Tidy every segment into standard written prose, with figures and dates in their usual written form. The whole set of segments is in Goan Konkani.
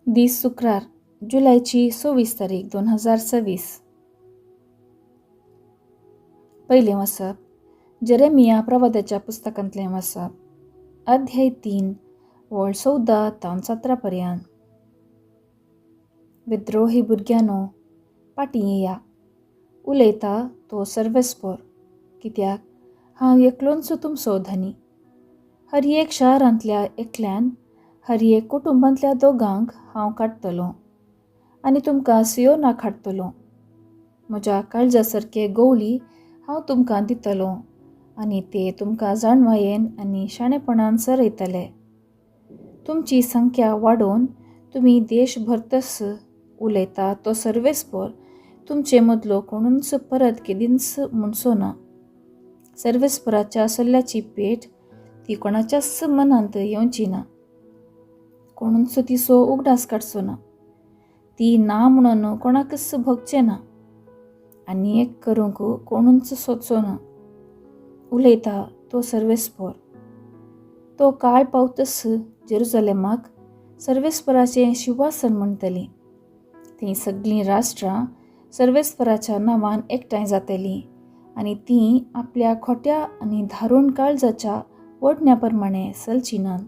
दीस शुक्रार जुलयची 26 तारीख 2026. पयलें वाचप जेरेमिया प्रवादाच्या पुस्तकांतलें वाचप, अध्याय 3 वळ 14 तावन 17 पर्यंत. विद्रोही भुरग्यांनो पाटी येया, उलयता तो सर्वेस्पोर, कित्याक हांव एकलोच तुमचो धनी. हर एक शारांतल्या एकल्यान, हर एक कुटुंबांतल्या दोगांक हांव काडटलो आनी तुमकां सियोनाक हाडटलो. म्हज्या काळजा सारके गवळी हांव तुमकां दितलो आनी ते तुमकां जाणवायेन आनी शाणेपणान सरयतले. तुमची संख्या वाडोवन तुमी देश भरतस उलयता तो सर्वेस्पोर तुमचे मदलो कोणूच परत केदींच म्हणचो ना. सर्वेस्पोराच्या सल्ल्याची पेट ती कोणाच्याच मनांत येवची ना, कोणूच तिचो उगडास काडचो ना, ती ना म्हणून कोणाकच भोगचें ना आनी एक करूंक कोणूच सोदचो ना. उलयता तो सर्वेस्पोर. तो काळ पावतस जेरुजलेमाक सर्वेस्पराचें शिंवासन म्हणटली. तीं सगळीं राष्ट्रां सर्वेस्पराच्या नांवान एकठांय जातलीं आनी तीं आपल्या खोट्या आनी धारुण काळजाच्या ओडण्या प्रमाणें चलचीं नात.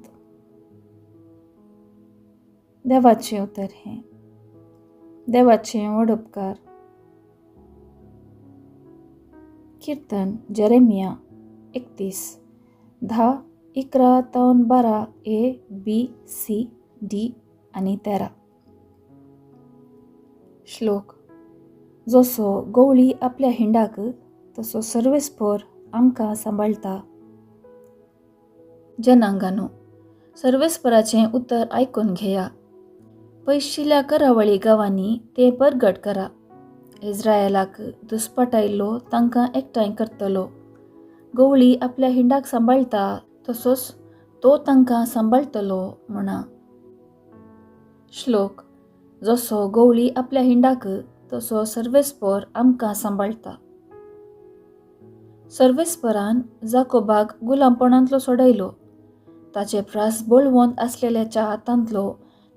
देवाचें उतर हें. देवाचें व्हड उपकार. किर्तन जेरेमिया 31 10 11 तावन 12 ए बी सी डी आनी 13. श्लोक. जसो गवळी आपल्या हिंडाक तसो सर्वेस्पोर आमकां सांबाळटा. जनांगानो सर्वेस्पराचें उतर आयकून घेया. पयशिल्ल्या करावळी गांवांनी तें परगट करा. इस्रायलाक दुस्पटायल्लो तांकां एकठांय करतलो. गवळी आपल्या हिंडाक सांबाळटा तसोच तो तांकां सांबाळटलो म्हणा. श्लोक. जसो गवळी आपल्या हिंडाक तसो सर्वेस्पोर आमकां सांबाळटा. सर्वेस्परान जाकोबाक गुलामपणांतलो सोडयलो, ताचे प्रास बळवंत आसलेल्याच्या हातांतलो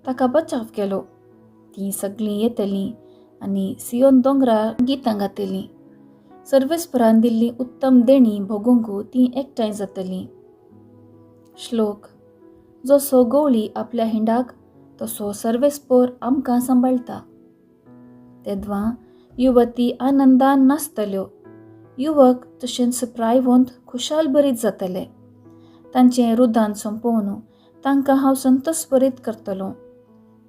ताका बचाव केलो. तीं सगळीं येतलीं आनी सियोन दोंगरार गितां गातलीं. सर्वेस्परान दिल्ली उत्तम देणी भोगूंक तीं एकठांय जातलीं. श्लोक. जसो गवळी आपल्या हिंडाक तसो सर्वेस्पोर आमकां सांबाळटा. तेद्वां युवती आनंदान नाचतल्यो, युवक तशेंच प्रायवंत खुशाल बरीत जातले. तांचें रुदान सोंपोवन तांकां हांव संतोष बरीत करतलो.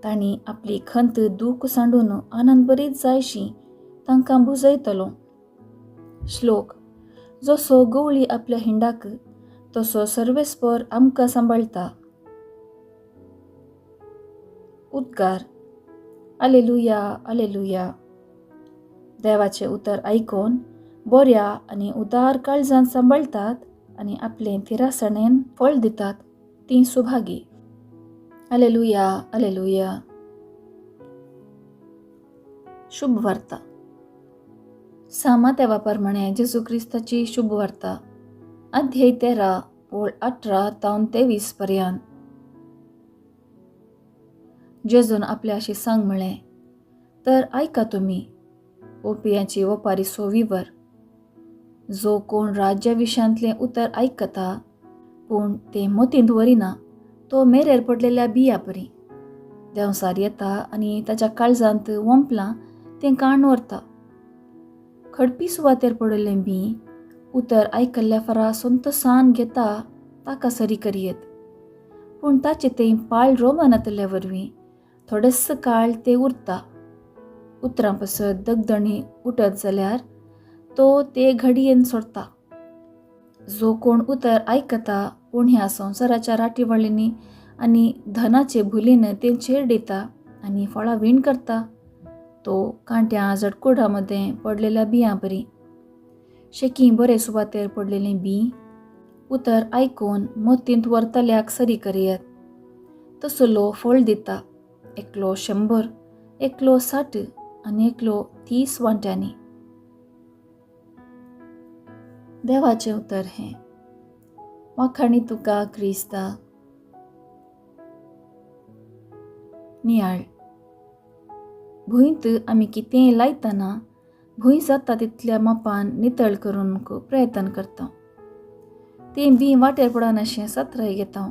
तांणी आपली खंत दूख सांडून आनंद बरीत जायशी तांकां बुजयतलो. श्लोक. जसो गवळी आपल्या हिंडाक तसो सर्वेस्पोर आमकां सांबाळटा. उद्गार. आलेलुया आलेलुया. देवाचें उतर आयकून बऱ्या आनी उदार काळजान सांबाळटात आनी आपले थिरासणेन फळ दितात तीं सुभागी. आलेलुया आलेलुया. शुभ वार्ता. सामा देवा प्रमाणे जेजू क्रिस्ताची शुभ वार्ता, अध्याय 13 ओळ 18 तावन 23 पर्यंत. जेजून आपल्या सांग म्हळें, तर आयका तुमी ओपियांची वपारी सोवीवर. जो कोण राज्या विशयांतलें उतर आयकता पूण तें मतींत दवरिना तो मेरेर पडलेल्या बिया परी. देंवसार येता आनी ताच्या काळजांत वंपलां तें काण व्हरता. खडपी सुवातेर पडिल्लें बी उतर आयकल्ल्या फरा संतोसान घेता ताका सरी करयेत, पूण ताचें तें पाळ रोमनातल्या वरवीं थोडेच काळ तें उरता. उतरां पसत दगदणी उठत जाल्यार तो ते घडयेन सोडटा. जो कोण उतर आयकता पूण ह्या संवसाराच्या राटीवळींनी आनी धनाचे भुलीन तें चेरडिता आनी फळां वीण करता तो कांट्या झटकुडा मदें पडलेल्या बियां परी. शेकी बरे सुवातेर पडलेलीं बीं उतर आयकून मतींत व्हरतल्याक सरी करयत तसलो फळ दिता, एकलो 100, एकलो 60 आनी एकलो 30 वांट्यांनी. देवाचें उतर हें. वाखाणी तुका क्रिस्ता. नियाळ. भुंयत आमी कितेंय लायतना भूंय जाता तितल्या मापान नितळ करूंक प्रयत्न करता. तें बीं वाटेर पडनाशें सत्राय घेता.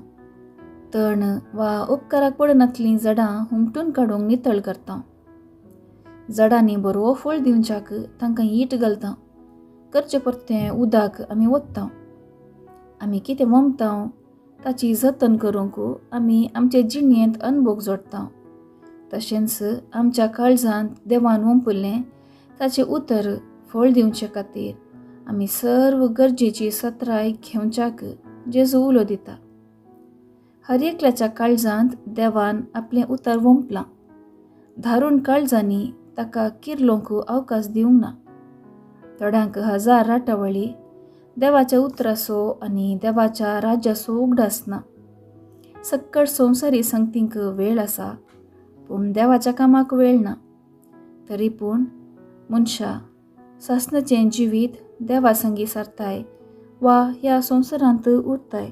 तण वा उपकाराक पडनातलीं झाडां हुमटून काडूंक नितळ करता. झाडांनी बरो फळ दिवच्याक तांकां हीट घालता. करचें परतें उदक आमी ओत्ता. आमी कितें वमता ताची जतन करूंक आमी आमचे जिणेंत अनभोग जोडटा. तशेंच आमच्या काळजांत देवान वंपुल्लें ताचें उतर फळ दिवचे खातीर आमी सर्व गरजेची सत्राय घेवच्याक जेजू उलो दिता. हर एकल्याच्या काळजांत देवान आपलें उतर वंपलां. धारून काळजांनी ताका किर्लोंक अवकाश दिवंक ना. थोड्यांक हजार राटावळी देवाच्या उतराचो आनी देवाच्या राज्याचो उगडास ना. सक्कड संवसारी संगतींक वेळ आसा, पूण देवाच्या कामाक वेळ ना. तरी पूण मनशा सासणाचें जिवीत देवा संगी सारताय वा ह्या संवसारांत उरताय.